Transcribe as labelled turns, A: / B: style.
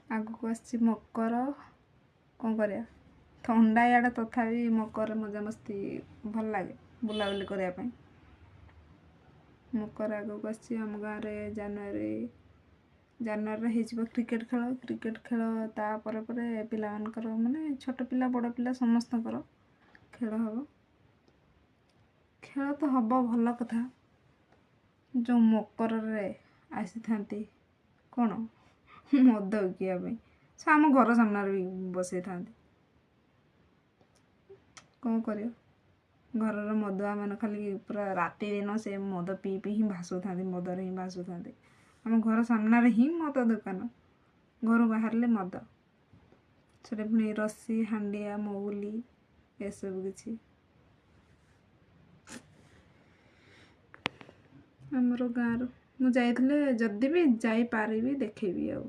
A: ଆଗକୁ ଆସିଛି ମକର। କ'ଣ କରିବା, ଥଣ୍ଡା ଇଆଡ଼େ, ତଥାପି ମକରରେ ମଜାମସ୍ତି ଭଲ ଲାଗେ ବୁଲାବୁଲି କରିବା ପାଇଁ। ମକର ଆଗକୁ ଆସିଛି। ଆମ ଗାଁରେ ଜାନୁଆରୀରେ ହେଇଯିବ କ୍ରିକେଟ୍ ଖେଳ। କ୍ରିକେଟ୍ ଖେଳ ତାପରେ ପରେ ପିଲାମାନଙ୍କର, ମାନେ ଛୋଟ ପିଲା ବଡ଼ ପିଲା ସମସ୍ତଙ୍କର ଖେଳ ହେବ। ଖେଳ ତ ହେବ, ଭଲ କଥା। ଯେଉଁ ମକରରେ ଆସିଥାନ୍ତି କ'ଣ ମଦ ବିକିବା ପାଇଁ, ସେ ଆମ ଘର ସାମ୍ନାରେ ବି ବସେଇଥାନ୍ତି। କ'ଣ କରିବ, ଘରର ମଦୁଆ ମାନେ ଖାଲି ପୁରା ରାତି ଦିନ ସେ ମଦ ପିଇ ପିଇ ହିଁ ଭାସୁଥାନ୍ତି, ମଦରେ ହିଁ ଭାସୁଥାନ୍ତି। ଆମ ଘର ସାମ୍ନାରେ ହିଁ ମଦ ଦୋକାନ, ଘରୁ ବାହାରିଲେ ମଦ। ସେଟା ପୁଣି ରସି, ହାଣ୍ଡିଆ, ମହୁଲି ଏସବୁ କିଛି। ଆମର ଗାଁରୁ ମୁଁ ଯାଇଥିଲେ, ଯଦି ବି ଯାଇପାରିବି ଦେଖେଇବି ଆଉ।